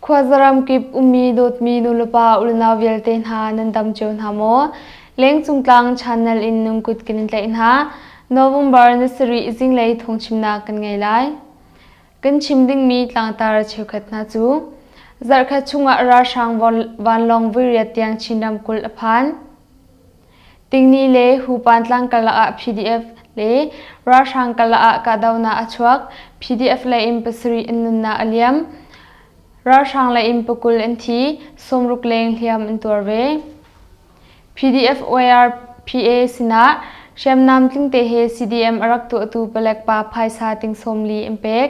Khuazaram kip ummi dawtmi nulepa unau vialte hna nan dam cio hna maw? Lengcung tlang channel in nungkut kan in tlaih hna. November ni sarih zinglei thawngchimnak kan ngei lai. Kan chim dingmi tlangtar cheukhat hna cu zarhkhat chungah ralhrang vanlawng vuiriat tiang Chin ramkulh a phan. Tingni le Hupan tlang karlak ah PDF le ralhrang karlak ah kahdohnak a chuak. PDF lei in pasarih an nunnak a liam. Ralhrang lei in pakul an thi, sawmruk leng hliam an tuar ve. PDF YRPA sinah hriamnam tlingte he CDM a rak tuahtu palek pa phaisa ting 40 an pek.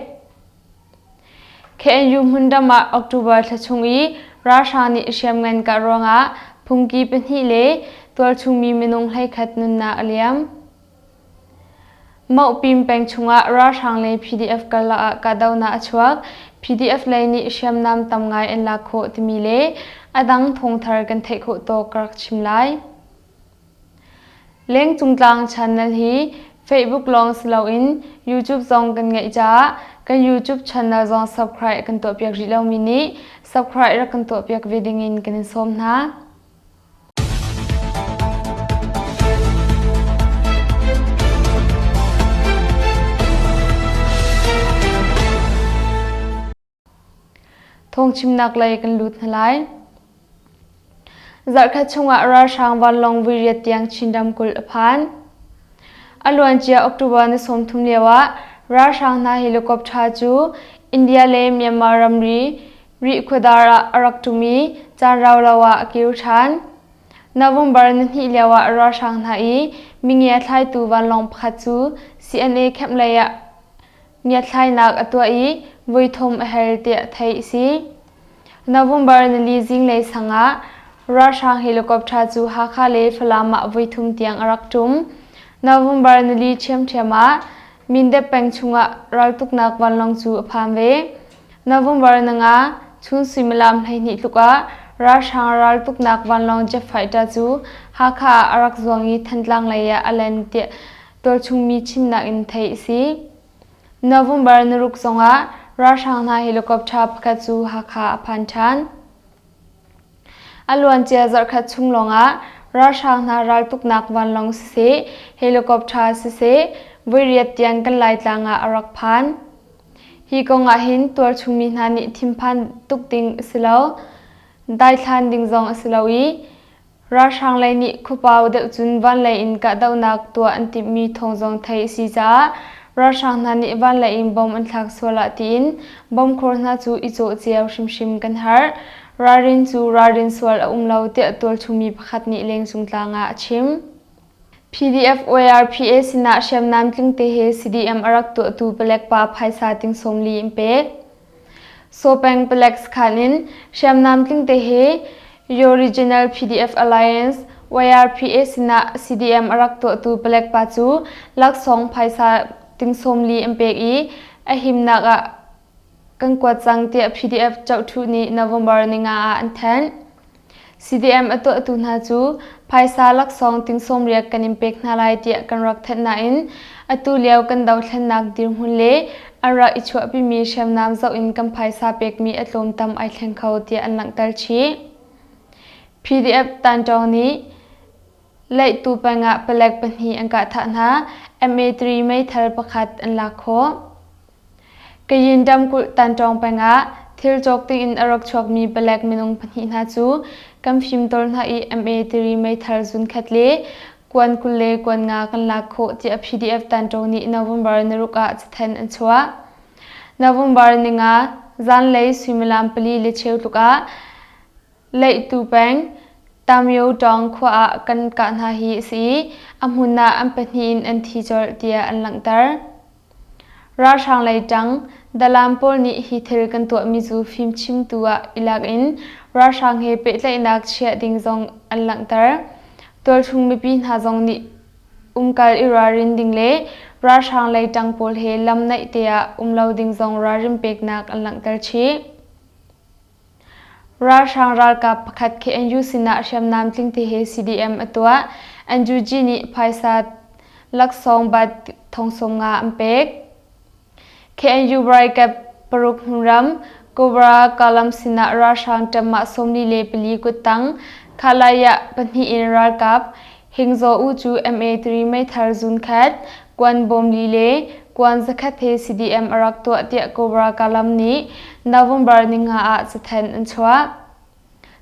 KNU hmunram ah October thla chung i ralhrang nih hriamngan kah ruangah phungki pahnih le tualchungmi minung 11 nunnak a liam. Mohpim peng chungah ralhrang le PDF karlak ah kahdohnak a chuak. PDF lei nih hriamnam tam ngai an lak khawh timi le a dang thawngthar kan theih khawh tawk ka rak chim lai. Lengcungtlang channel hi Facebook lawng si loin YouTube zong kan ngeih caah kan YouTube channel zong subscribe kan tuahpiak rih lomi nih subscribe rak kan tuahpiak ve dingin kan in sawm hna. Thawngchimnak lei kan lut hna lai. Zarhkhat chungah ralhrang vanlawng vuiriat tiang Chin ramkulh a phan. A luancia October ni 30 lioah ralhrang hna helicopter cu India le Myanmar ramri Rihkhuadar ah a rak ṭum i caan rau lo ah a kir ṭhan. November nihnih lioah ralhrang hna i mingia thlaitu vanlawng pakhat cu CNA camp lei ah ngiathlainak a tuah i voithum a hel tiah theih a si. November nili zinglei sang ah ralhrang helicopter cu Hakha le Falam ah voithum tiang a rak ṭum. November nili ṭhiamṭhiam ah Mindat peng chungah raltuknak vanlawng cu a phan ve. November nanga chun suimilam 12 tluk ah ralhrang raltuknak vanlawng jet fighter cu Hakha ah a rak zuang i Thantlang lei ah a len tiah tualchungmi chimnak in theih a si. November naruk zongah ralhrang hna helicopter pakhat cu Hakha a phan ṭhan. A luancia zarhkhat chung lawngah ralhrang hna raltuknak vanlawng siseh, helicopter siseh, voiriat tiang kan Laitlang ah a rak phan. Hi kong ah hin tualchungmi hna nih thinphan tuk ding a si lo, daithlan ding zong a si lo i ralhrang lei nih khuapau deuh cun vanlei in kahdohnak tuah an timhmi thawng zong theih a si caah ralhrang hna nih vanlei in bom an thlak sual ah tiin bom khor hna cu i cawh cio hrimhrim kan herh. Ralrin cu ralrin sual a um lo tiah tualchungmi pakhat nih lengcung tlang ah a chim. PDF YRPA sinah hriamnam tlingte he CDM a rak tuahtu palek pa phaisa ting 40 in pek. Sopeng palek sakhan in hriamnam tlingte he Original PDF Alliance YRPA sinah CDM a rak tuahtu palek pa cu laksawng phaisa ting 40 an pek i a himnak ah kan kuat cang tiah PDF Chohthuh nih November ninga ah an thanh. CDM a tuahtu hna cu phaisa laksawng ting 80 kan in pek hna lai tiah kan rak thanh nain atu lio kan dothlennak dirhmun le an rak i chuahpimi hriamnam zoh in kan phaisa pekmi a tlawmtam ai thleng kho tiah an langhter chih. PDF Tanṭawng nih Leihtu pengah palek pahnih an kah thah hna, MA3 meithal pakhat an lak khawh. Kayin ramkulh Tanṭawng peng ah thil cawk dingin a rak chuakmi palek minung pahnih hna cu kan fimtawl hna i MA3 meithal zunkhat le kuan 20 le kuan nga kan lak khawh tiah PDF Tanṭawng nih November naruk ah cathanh an chuah. November ninga zanlei suimilam pali le cheu tluk ah Leihtu peng Tamyo Tawng khua ah kan kah hna hi a si i a hmun ah an pahnih in an thi colh tiah an langhter. Ralhrang lei ṭang dalaan pawl nih hi thil kan tuahmi cu fimchimtu ah i lak in ralhrang he pehtlaihnak chiah ding zong an langhter. Tualchung mipi hna zong nih umkal i ralrin ding le ralhrang lei ṭang pawl he lam naih te ah um lo ding zong ralrin peknak an langhter chih. Ralhrang ralkap pakhat KNU sinah hriamnam tlingte he CDM a tuah. NUG nih phaisa laksawng bat thong 50 an pek. KNU Brigade paruk hmunram. Cobra Kalam sinah ralhrang ṭamah 44 kuttang Khalayah pahnih in ralkap Hingzaw U cu MA3 meithal zun khat, kuan bawm li le kuan zakhat he CDM a rak tuah tiah Cobra Kalam nih November ninga ah cathanh an chuah.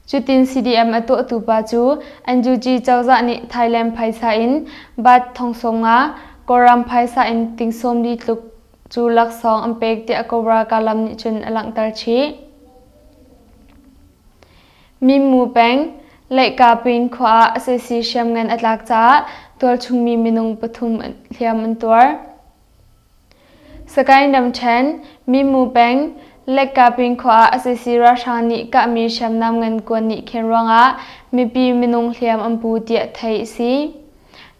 Cutin CDM a tuahtu pa cu NUG cozah nih Thailand phaisa in baht thong 50, Kawlram phaisa in ting 40 tluk cu laksawng an pek tiah Cobra Kalam nih cun a langhter chih. Mimmu peng, Leihkapin khua ah sac hriamngan a tlak caah tualchungmi minung pathum hliam an tuar. Sagaing ramṭhen, Mimmu peng, Leihkapin khua ah sac ralhrang nih kahmi hriamnam ngan kuan nih khen ruangah mipi minung hliam an pu tiah theih a si.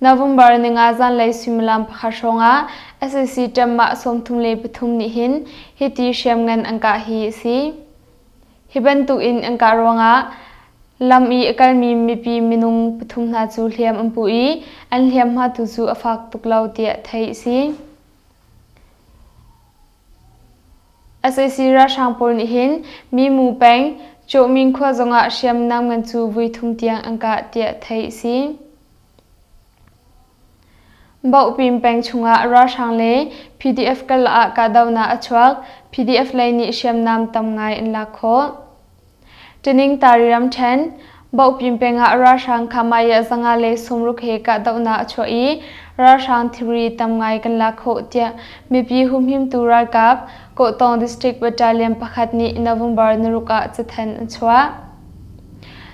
November ninga zanlei suimilam pakhat hrawngah sac ṭammah 33 nih hin hiti hriamngan an kah hi a si. Hi bantukin an kah ruangah lam i a kalmi mipi minung pathum hna cu hliam an pu i an hliamhma tu cu a fak tuk lo tiah theih a si. Sac ralhrang pawl nih hin Mimu peng Cawhmin khua zongah hriamnam ngan cu voi thum tiang an kah tiah theih a si. Bohpin peng chungah ralhrang le PDF karlak ah kahdohnak a chuak. PDF lei nih hriamnam tam ngai an lak khawh. Ṭiningtari ramṭhen, Bohpin peng ah ralhrang Khamaya 160 he kahdohnak a chuah i ralhrang thilri tam ngai kan lak khawh tiah mipi humhimtu ralkap Kawhtawng District Battalion pakhat nih November naruk ah cathanh an chuah.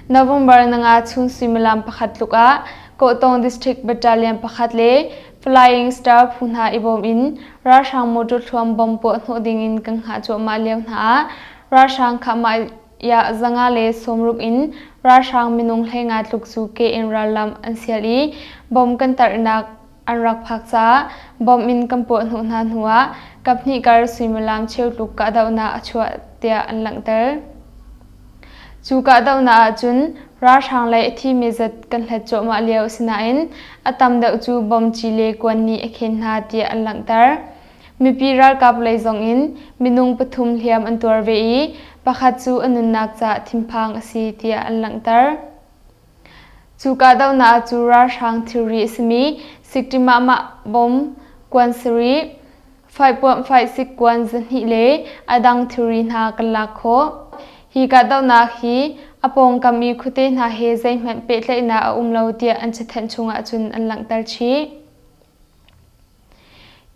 November nanga chun suimilam pakhat tluk ah Kawhtawng District Battalion pakhat le Flying Star phu hna i bawm in ralhrang motor thluam bomb puah hnawh ding in kan hngah cuahmah lio hna ah ralhrang khahmah 160 in ralhrang minung 15 tluk cu ke in rallam an sial i bomb kan tarhnak an rak phak caah bomb in kan puah hnawh hna hnuah kaphnih kar suimilam cheu tluk kahdohnak a chuah tiah an langhter. Cu kahdohnak ahcun ralhrang lei a thimi zat kan hlat cuahmah lio a si nain a tam deuh cu bomci le kuan nih a khen hna tiah an langhter. Mipi ralkap lei zongin minung pathum hliam an tuar ve i pakhat cu a nunnak caah thinphang a si tiah an langhter. Cu kahdohnak cu ralhrang thilri a simi Sikṭimahmah bom, kuan sarih, faihpuamh kuan 200 le a dang thilri hna kan lak khawh. Hi kahdohnak hi a pawngkam i khuate hna he zeihmanh pehtlaihnak a um lo tiah an cathanh chungah cun an langhter chih.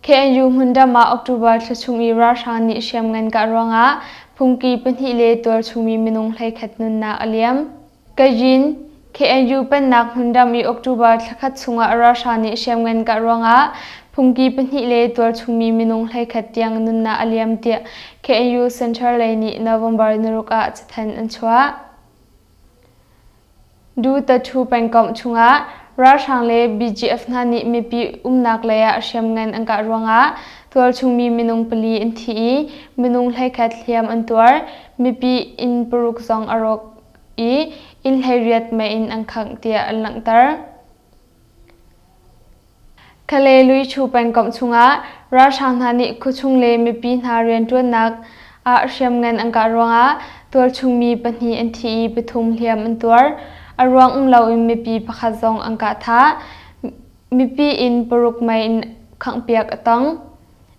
KNU hmundam ah October thla chung i ralhrang nih hriamngan kah ruangah phungki pahnih le tualchungmi minung 11 nunnak a liam. Kayin, KNU pennak hmundam i October thla khat chungah ralhrang nih hriamngan kah ruangah phungki pahnih le tualchungmi minung 11 tiang nunnak a liam tiah KNU Central lei nih November 6 ah cathanh an chuah. Dutathu pengkomh chungah ralhrang le BGF hna nih mipi umnak lei ah hriamngan an kah ruangah tualchungmi minung pali an thi i minung 11 hliam an tuar. Mipi inn paruk zong a rawk i inn 18 mei in an khangh tiah an langhter. Kale Luichu pengkomh chungah ralhrang hna nih khuachung le mipi hna rianṭuannak ah hriamngan an kah ruangah tualchungmi pahnih an thi i pathum hliam an tuar. A ruang um loin mipi pakhat zong an kah thah. Mipi inn paruk mei in khanghpiak a tong.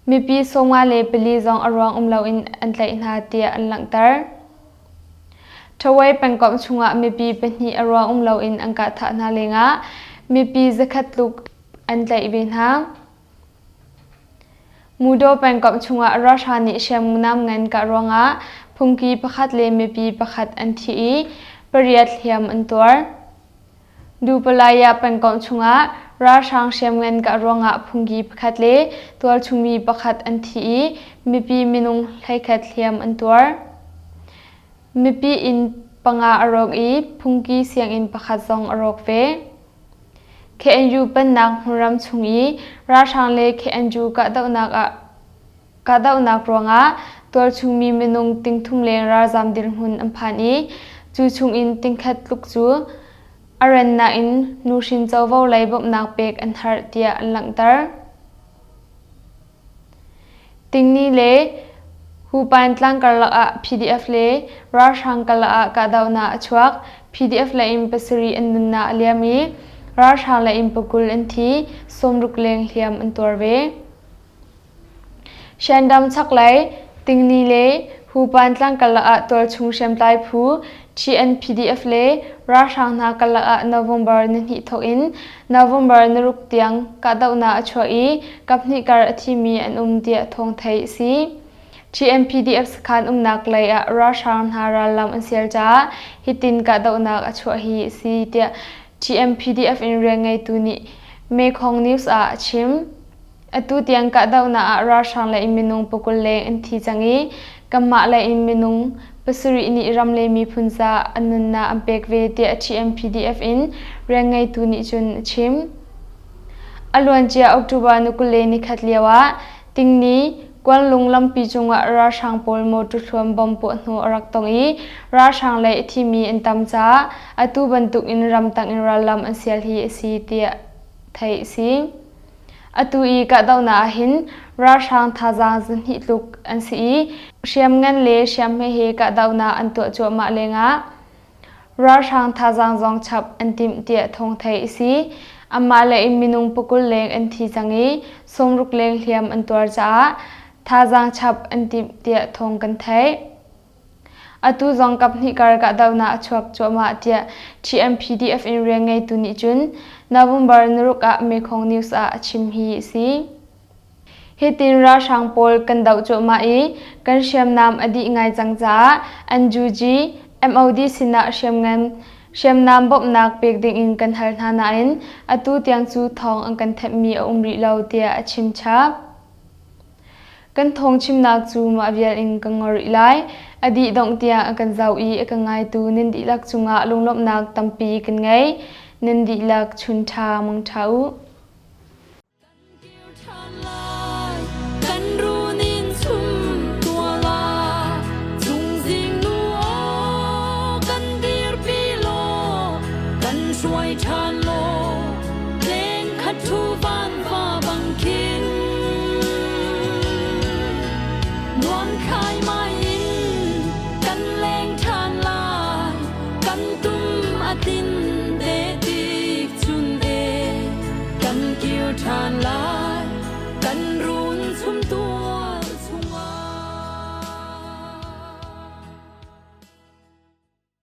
Mipi 54 zong a ruang um loin an tlaih hna tiah an langhter. Ṭhawei pengkomh chungah mipi pahnih a ruang um loin an kah thah hna lengah mipi zakhat tluk an tlaih ve hna. Mudaw pengkomh chungah ralhrang nih hriamnam ngan kah ruangah phungki pakhat le mipi pakhat an thi i pariat hliam an tuar. Dupalaya pengkomh chungah ralhrang hriamngan kah ruangah phungki pakhat le tualchungmi pakhat an thi i mipi minung 11 hliam an tuar. Mipi inn panga a rawk i phungki sianginn pakhat zong a rawk ve. KNU pennak hmunram chung i ralhrang le KNU kahdohnak ah kahdohnak ruangah tualchungmi minung 3,000 leng ralzam dirhmun an phan i cu chungin 1,000 tluk cu a rannak in nuhrin covo lei bawmhnak pek an harh tiah an langhter. Tingni le Hupan tlang karlak ah PDF le ralhrang karlak ah kahdohnak a chuak. PDF lei in pasarih an nunnak a liam i ralhrang lei in pakul an thi, 60 leng hliam an tuar ve. Shandam chaklei Tingni le Hupan tlang karlak ah tualchung hriamtlai phu TNPDF le ralhrang hna karlak ah November nihnih thawk in November niruk tiang kahdohnak a chuah i kaphnih kar a thimi an um tiah thawng theih a si. TNPDF sakhan umnak lei ah ralhrang hna rallam an sial caah hitin kahdohnak a chuah hi a si tiah TNPDF in rianngeitu nih Mekong News ah a chim. Atu tiang kahdohnak ah ralhrang lei in minung pakul leng an thi cang i kanmah lei in minung pasarih nih ram le miphun caah an nunnak an pek ve tiah TMPDF in rianngeitu nih cun a chim. A luancia October ni 21 lio ah Tingni Kuanlung lampi cungah ralhrang pawl motor thluan bomb puah hnu a rak tong i ralhrang lei a thimi an tam caah atu bantuk in ramtang in rallam an sial hi a si tiah theih a si. Atu i kahdohnak ahhin ralhrang thazaang zahnih tluk an si i hriamngan le hriamhme he kahdohnak an tuah cuahmah lengah ralhrang thazaang zong chap an timh tiah thawng theih a si. Amah le in minung pakul leng an thi cang i 60 leng hliam an tuar caah thazaang chap an timh tiah thawng kan theih. Atu zong kaphnih kar kahdohnak a chuak cuahmah tiah TMPDF in rianngeitu nih cun November naruk ah Mekong News ah a chim hi a si. Hitin ralhrang pawl kan doh cuahmah i kan hriamnam a dih ngai cang caah NUG, MOD sinah hriamngan hriamnam bawmhnak pek dingin kan hal hna nain atu tiang cu thawng an kan thenhmi a um rih lo tiah a chim chap. Kan thawngchimnak cu mah vial in ka ngor rih lai. A dih dongh tiang a kan zoh i a ka ngaitu nan dihlak cungah lunglawmhnak tampi kan ngei. Nan dihlak chun ṭha mang ṭha u. Kan runin chum tuala chungzing nu aw kan dirpi law kan hruai ṭhan law leng khat thu van va bang khin nuam khai mai in kan leng ṭhan lai kan tum a tin te tik chun e kan kir ṭhan lai.